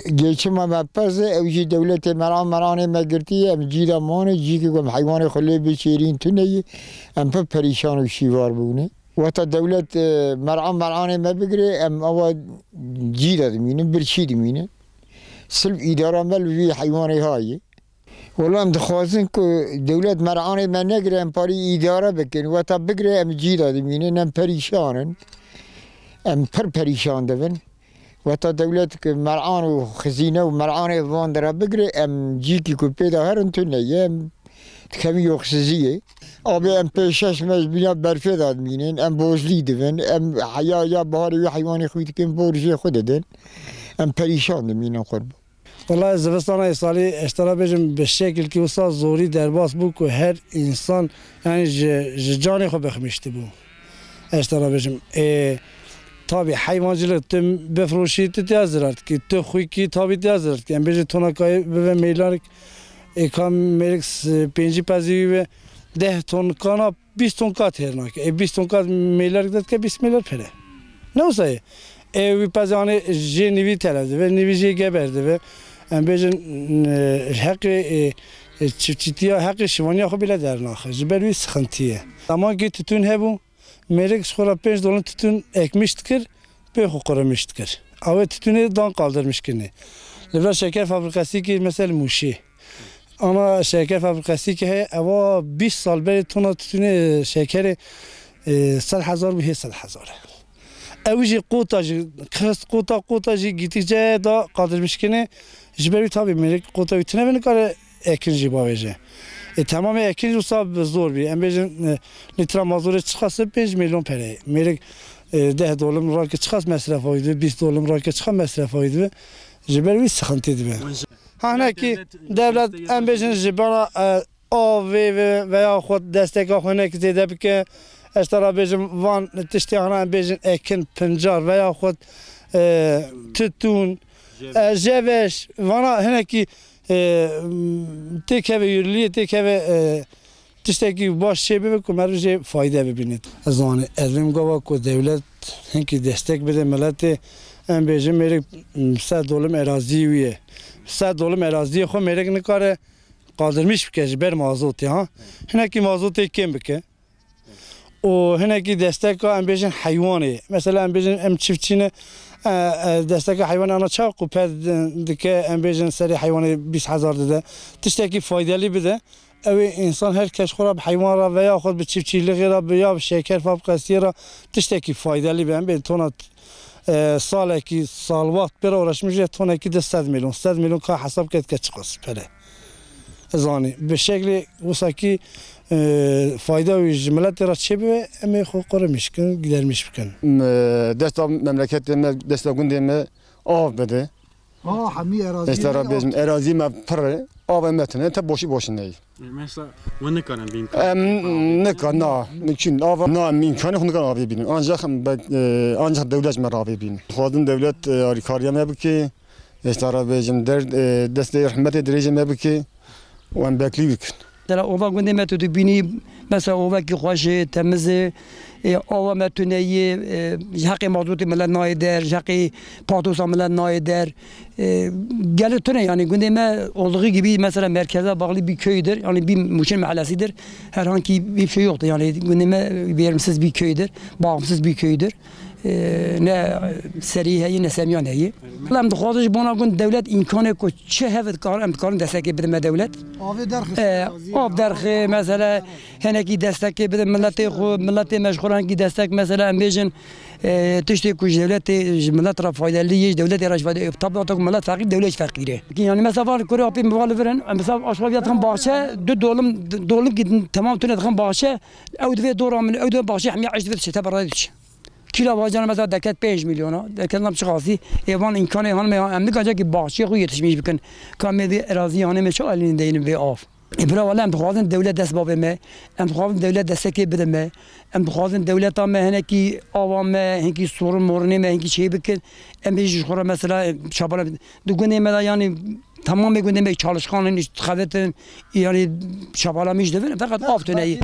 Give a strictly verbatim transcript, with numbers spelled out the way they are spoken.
Geçima me pez e, ew jî dewletê mer'an mer'anê me girtiye, em cî de mane, cîkî ku em heywanê xwe lê biçêrîn tune ye, em pir perîşan û şîvar bûne. Weta dewlet, e, mer'an mer'anê me bigire, em awa cî de dimînin, birçî dimînin. Silv îdara me li vî heywanê ha ye. Wela em dixwazin ku dewlet mer'anê me negire, em parî îdare bikin. Weta bigire, em cî de dimînin, em perîşan in. Em pir perîşan dibin. Weta dewlet ku mer'an û xizîne û mer'anê van dira bigire, em cîkî ku pê de herin tune ye, em dikevin yoxsiziyê. Abê em pêş şeş meh ji bîna berfê de dimînin, em bozlî dibin, em heya ya biharê wî heywanê xwî dikin, borjê xwe didin. Em perîşan dimînin qurban. Wela zivistana ê salî ez te re bêjim bi şekilkî wisa zorî derbas bû ku her însan, yanî ji, ji canê xwe bixmîştibû. Ez te re bêjim, ê, tabî heywancîlik tu bifroşî, tu tiya zirar dikî, tu xwîkî tabî tiya zirar dikî. Em bêjin tona kayê bibe mêlarik, ê, ka mêrik s-, pêncî pezî wî be deh ton kana bîst ton kat hêr nake. Ê bîst ton kat mêlarik de dike bîst mêlar pere. Ne wisa ye? Ê wî pezanê jê nivî tele dibe, nivî jê geber dibe. Em bêjin, e, heqê, e, e, çiftçîtiya, heqê şivaniya xwe bile dernaxe. Ji ber wî sixintî ye. Zemankê titûn hebû, mêrik ji xwe re pênc dolin titûn ekmiş dikir, pê xwe qurimiş dikir. Ew ê titûnê dan qaldirmiş kirinê. Li vir şeker fabrikasîkê mesela Mûşê. Ana şeker fabrikasîkê heye, ewa bîst sal berê tona titûnê şekerê, e, sed hezar bû, hê sed hezar e. Ew jî qota jî, xist qota, qota jî gittikçe da qaldirmiş kirinê. Ji ber wî tabî mêrik qota wî tune ve nikare ekin jî bavêje. E, temamê ekin jî wisa bi zor bî. Em bêjin, e, lîtra mazorê çiqas e? Pênc milyon pere ye. Mêrik, e, deh dolim rake çiqas mesrefa wî dibe, bîst dolim rake çiqas mesrefa wî dibe. Ji ber wî sixintî dibe. Hanekî dewlet, em bêjin ji bana, e, avê ve veya xwe desteka xwe hinek zêde bike. Ez te re bêjim van tiştê hana em bêjin ekin, pincar veya xwe, e, titûn, e, jeveş, vana hinekî, e, têkeve yurliyê, têkeve, e, tiştekî baş çê bibe ku meriv jê fayde bibîne. Ez zanî, ez vêm gava ku dewlet hinkî destek bide miletê, em bêjin mêrik, m, sed dolim erazî wî ye. Sed dolim eraziyê xwe mêrik nikare qaldirmiş bike ji ber mazotê, ha. Hinekî mazotê kêm bike. Û hinekî desteka em bêjin heywanê. Mesela em bêjin em çiftçî ne, e, e, desteka heywanê ana çawa ku ped dike, em bêjin serê heywanê bîst hezar dide. Tiştekî faydelî bide. Ew ê însan her kes xwe re bi heywan re veya xwe bi çiftçîlixê re bi ya bi şeker fabrikasiyê re tiştekî faydelî be. Em bê tona, e, salekî salwat pê re uğraşmış ya tonekî de sed milyon. Sed milyon ka hesab ke dike çiqas pere. Zanî. Bi şeklê wisa kî, e, fayda wî ji miletê re çêbibe, em ê xwe qurimîş bikin, gidermîş bikin. Me, desta memleketê me, desta gundê me av bide. Ha, hemî erazî Êsta me ra bêjim, av. Erazî me pir e, avê me tune, te boşî boşî neyê. E, mesela, we nikarin vîn Em nika, na, mümkün. Ava, na, mümkün, xwe nikarin avê bînin. Ancak, em be-, e, ancak dewlet me avê bînin. Xwazin dewlet, e, alîkariya me bike. Êsta ra bêjim, der, e, destê rehmetê dirêjê me bike. Û em beklî bikin. Dera ova gundê me tu dibînî, mesela ovekî xweş e, temiz e, e, ava me tune ye, e, ji heqê mazotê milet nayê der, ji heqê patosa milet nayê der. E, gelê tune yani gundê me olduğu gibi mesela merkeze bağlı bir köydür. Yani bir Muşin mahallesidir. Herhangi bir şey yoktur. Yani gundê me verimsiz bir köydür, bağımsız bir köydür. E, ne serî heye, ne semiyan heye. Em dixwazin ji bona gund dewlet îmkanê ku çi heve dikar, em dikarin destekê bidin me dewlet. Avê derxist, E, av derxê, mesela, hinekî destekê bidin miletê xwe, miletê me ji xwe re hinekî destek, mesela, em bêjin, e, tiştê ku ji dewletê, ji milet re faydelî yê, ji dewletê re ji fayde, tabi ku milet feqîr, dewlet jî feqîr e. Yani, mesela, van kurê apê min va li vir in, em, mesela, aşwa viya dixin baxçe, du dolim, dolim ki temam tune dixin baxçe, ew divê dora min, ew divê baxçe hemiya eş divê dişe, te berayê diçe. Kîla bacana mesela deket pênc milyona, deket nam çiqasî, ê van îmkanê hanime ya, em nikare ki baxçê xwe yetişmiş bikin. Ka me vê erazî hanê me çi alî deynin vê av. Ê bira wele em dixwazin dewlet dest bavê me, em dixwazin dewlet destekê bide me, em dixwazin dewleta me hinekî ava me, hinkî sorun morinê me hinkî çê bikin. Em bê ji xwe re mesela, e, çabala di gundê me de yani Tamamê gundê me çalışkan in, xebit in, yani çabalamış dibin, feqet av tune ye.